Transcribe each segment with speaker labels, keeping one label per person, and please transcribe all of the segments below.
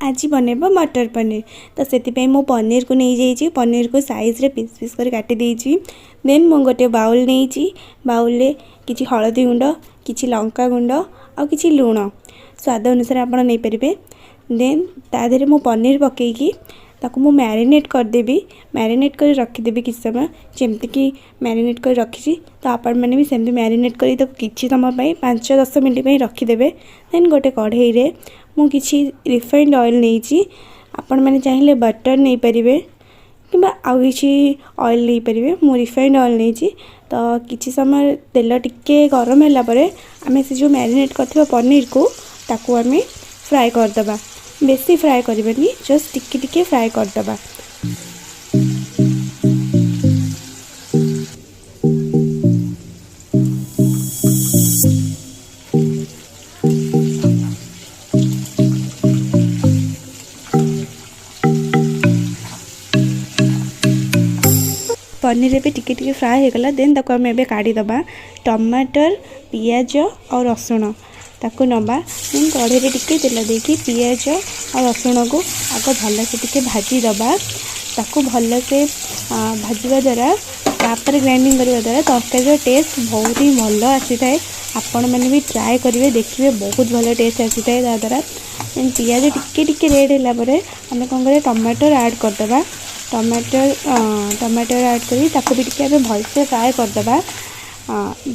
Speaker 1: ଆଜି ବନେଇବ ମଟର ପନିର। ତ ସେଥିପାଇଁ ମୁଁ ପନିରକୁ ନେଇଯାଇଛି, ପନିରକୁ ସାଇଜ୍ରେ ପିସ୍ ପିସ୍ କରି କାଟି ଦେଇଛି। ଦେନ୍ ମୁଁ ଗୋଟେ ବାଉଲ୍ ନେଇଛି। ବାଉଲ୍ରେ କିଛି ହଳଦୀ ଗୁଣ୍ଡ, କିଛି ଲଙ୍କା ଗୁଣ୍ଡ ଆଉ କିଛି ଲୁଣ, ସ୍ୱାଦ ଅନୁସାରେ ଆପଣ ନେଇପାରିବେ। ଦେନ୍ ତା ଦେହରେ ମୁଁ ପନିର ପକାଇକି ତାକୁ ମୁଁ ମ୍ୟାରିନେଟ୍ କରିଦେବି, ମ୍ୟାରିନେଟ୍ କରି ରଖିଦେବି କିଛି ସମୟ। ଯେମିତିକି ମ୍ୟାରିନେଟ୍ କରି ରଖିଛି, ତ ଆପଣମାନେ ବି ସେମିତି ମ୍ୟାରିନେଟ୍ କରି ତାକୁ କିଛି ସମୟ ପାଇଁ 5-10 ମିନିଟ୍ ପାଇଁ ରଖିଦେବେ। ଦେନ୍ ଗୋଟେ କଢ଼େଇରେ ମୁଁ କିଛି ରିଫାଇଣ୍ଡ ଅଏଲ୍ ନେଇଛି। ଆପଣମାନେ ଚାହିଁଲେ ବଟର୍ ନେଇପାରିବେ କିମ୍ବା ଆଉ କିଛି ଅଏଲ୍ ନେଇପାରିବେ। ମୁଁ ରିଫାଇଣ୍ଡ ଅଏଲ୍ ନେଇଛି। ତ କିଛି ସମୟ ତେଲ ଟିକେ ଗରମ ହେଲା ପରେ ଆମେ ସେ ଯେଉଁ ମ୍ୟାରିନେଟ୍ କରିଥିବା ପନିରକୁ ତାକୁ ଆମେ ଫ୍ରାଏ କରିଦେବା। ବେଶୀ ଫ୍ରାଏ କରିବେନି, ଜଷ୍ଟ ଟିକେ ଟିକେ ଫ୍ରାଏ କରିଦେବା। ପନିର ଏବେ ଟିକେ ଟିକେ ଫ୍ରାଏ ହେଇଗଲା। ଦେନ୍ ତାକୁ ଆମେ ଏବେ କାଢ଼ିଦେବା। ଟମାଟର, ପିଆଜ ଆଉ ରସୁଣ ତାକୁ ନେବା। ଦେନ୍ କଢ଼େଇରେ ଟିକେ ତେଲ ଦେଇକି ପିଆଜ ଆଉ ରସୁଣକୁ ଆଗ ଭଲସେ ଟିକେ ଭାଜିଦେବା। ତାକୁ ଭଲସେ ଭାଜିବା ଦ୍ୱାରା, ତାପରେ ଗ୍ରାଇଣ୍ଡିଙ୍ଗ କରିବା ଦ୍ୱାରା ତରକାରୀର ଟେଷ୍ଟ ବହୁତ ହିଁ ଭଲ ଆସିଥାଏ। ଆପଣମାନେ ବି ଟ୍ରାଏ କରିବେ, ଦେଖିବେ ବହୁତ ଭଲ ଟେଷ୍ଟ ଆସିଥାଏ ତା ଦ୍ୱାରା। ଦେନ୍ ପିଆଜ ଟିକେ ଟିକେ ରେଡ଼୍ ହେଲା ପରେ ଆମେ କ'ଣ କରିବା? ଟମାଟର ଆଡ଼୍ କରିଦେବା। ଟମାଟର ଆଡ଼୍ କରି ତାକୁ ବି ଟିକେ ଆମେ ଭଲସେ ଫ୍ରାଏ କରିଦେବା।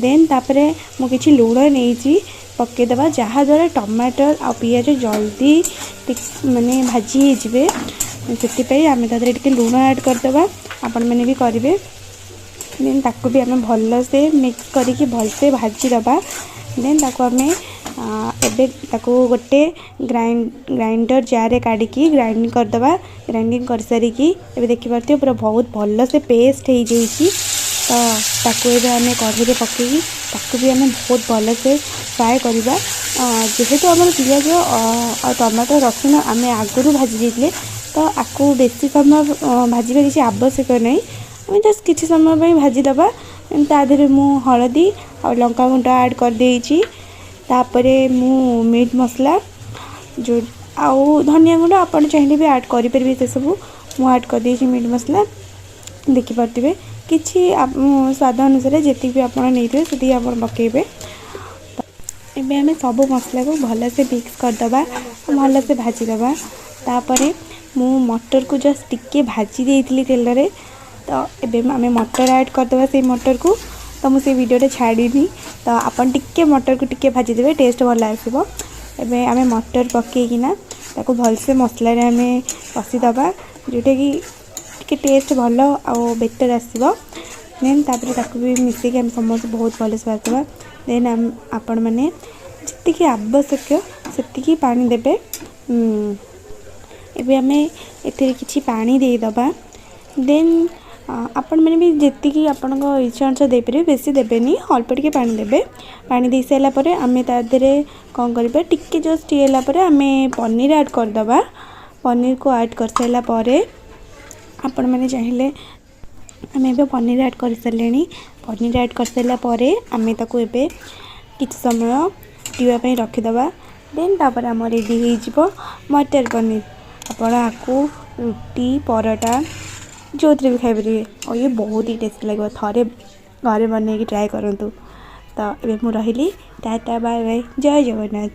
Speaker 1: ଦେନ୍ ତାପରେ ମୁଁ କିଛି ଲୁଣ ନେଇଛି, ପକାଇଦେବା, ଯାହାଦ୍ୱାରା ଟମାଟର ଆଉ ପିଆଜ ଜଲ୍ଦି ମାନେ ଭାଜି ହେଇଯିବେ। ସେଥିପାଇଁ ଆମେ ତା ଦେହରେ ଟିକେ ଲୁଣ ଆଡ଼୍ କରିଦେବା। ଆପଣମାନେ ବି କରିବେ। ଦେନ୍ ତାକୁ ବି ଆମେ ଭଲସେ ମିକ୍ସ କରିକି ଭଲସେ ଭାଜିଦେବା। ଦେନ୍ ତାକୁ ଆମେ ଏବେ ତାକୁ ଗୋଟେ ଗ୍ରାଇଣ୍ଡର ଜାର୍ରେ କାଢ଼ିକି ଗ୍ରାଇଣ୍ଡିଙ୍ଗ କରିଦେବା। ଗ୍ରାଇଣ୍ଡିଙ୍ଗ କରିସାରିକି ଏବେ ଦେଖିପାରୁଥିବେ ପୁରା ବହୁତ ଭଲସେ ପେଷ୍ଟ ହେଇଯାଇଛି। ତ ତାକୁ ଏବେ ଆମେ କଢ଼େଇରେ ପକାଇକି ତାକୁ ବି ଆମେ ବହୁତ ଭଲସେ ଫ୍ରାଏ କରିବା। ଯେହେତୁ ଆମର ପିଆଜ ଆଉ ଟମାଟୋ, ରସୁଣ ଆମେ ଆଗରୁ ଭାଜି ଦେଇଥିଲେ, ତ ଆକୁ ବେଶୀ ସମୟ ଭାଜିବା କିଛି ଆବଶ୍ୟକ ନାହିଁ। ଆମେ ଜଷ୍ଟ କିଛି ସମୟ ପାଇଁ ଭାଜିଦେବା। ତା ଦେହରେ ମୁଁ ହଳଦୀ ଆଉ ଲଙ୍କା ଗୁଣ୍ଡ ଆଡ଼୍ କରିଦେଇଛି। ତାପରେ ମୁଁ ମିଟ୍ ମସଲା ଯେଉଁ ଆଉ ଧନିଆ ଗୁଣ୍ଡ ଆପଣ ଚାହିଁଲେ ବି ଆଡ଼୍ କରିପାରିବେ। ସେସବୁ ମୁଁ ଆଡ଼୍ କରିଦେଇଛି। ମିଟ୍ ମସଲା ଦେଖିପାରୁଥିବେ, କିଛି ସ୍ୱାଦ ଅନୁସାରେ ଯେତିକି ବି ଆପଣ ନେଇଥିବେ ସେତିକି ଆପଣ ପକାଇବେ। ଏବେ ଆମେ ସବୁ ମସଲାକୁ ଭଲସେ ମିକ୍ସ କରିଦେବା, ଭଲସେ ଭାଜିଦେବା। ତାପରେ ମୁଁ ମଟରକୁ ଜଷ୍ଟ ଟିକେ ଭାଜି ଦେଇଥିଲି ତେଲରେ, ତ ଏବେ ଆମେ ମଟର ଆଡ଼୍ କରିଦେବା ସେଇ ମଟରକୁ। ତ ମୁଁ ସେଇ ଭିଡ଼ିଓଟା ଛାଡ଼ିନି। ତ ଆପଣ ଟିକେ ମଟରକୁ ଟିକେ ଭାଜିଦେବେ, ଟେଷ୍ଟ ଭଲ ଆସିବ। ଏବେ ଆମେ ମଟର ପକାଇକିନା ତାକୁ ଭଲସେ ମସଲାରେ ଆମେ କଷିଦେବା, ଯେଉଁଟାକି ଟିକେ ଟେଷ୍ଟ ଭଲ ଆଉ ବେଟର୍ ଆସିବ। ଦେନ୍ ତାପରେ ତାକୁ ବି ମିଶେଇକି ଆମେ ସମସ୍ତେ ବହୁତ ଭଲସେ ଭାଜିଦେବା। ଦେନ୍ ଆପଣମାନେ ଯେତିକି ଆବଶ୍ୟକ ସେତିକି ପାଣି ଦେବେ। ଏବେ ଆମେ ଏଥିରେ କିଛି ପାଣି ଦେଇଦେବା। ଦେନ୍ ଆପଣମାନେ ବି ଯେତିକି ଆପଣଙ୍କ ଇଚ୍ଛା ଅନୁସାରେ ଦେଇପାରିବେ, ବେଶୀ ଦେବେନି, ଅଳ୍ପ ଟିକେ ପାଣି ଦେବେ। ପାଣି ଦେଇ ସାରିଲା ପରେ ଆମେ ତା ଦେହରେ କ'ଣ କରିବା? ଟିକେ ଜଷ୍ଟ ଇଏ ହେଲା ପରେ ଆମେ ପନିର ଆଡ଼୍ କରିଦେବା। ପନିରକୁ ଆଡ଼୍ କରିସାରିଲା ପରେ ଆପଣମାନେ ଚାହିଁଲେ, ଆମେ ଏବେ ପନିର ଆଡ଼୍ କରିସାରିଲେଣି। ପନିର ଆଡ଼୍ କରିସାରିଲା ପରେ ଆମେ ତାକୁ ଏବେ କିଛି ସମୟ ଫୁଟିବା ପାଇଁ ରଖିଦେବା। ଦେନ୍ ତାପରେ ଆମର ରେଡ଼ି ହେଇଯିବ ମଟର ପନିର। ଆପଣ ଆକୁ ରୁଟି, ପରଟା ଯେଉଁଥିରେ ବି ଖାଇପାରିବେ ଆଉ ଇଏ ବହୁତ ହି ଟେଷ୍ଟି ଲାଗିବ। ଥରେ ଘରେ ବନେଇକି ଟ୍ରାଏ କରନ୍ତୁ। ତ ଏବେ ମୁଁ ରହିଲି। ଟାଟା, ବାଏ ବାଏ, ଜୟ ଜଗନ୍ନାଥ।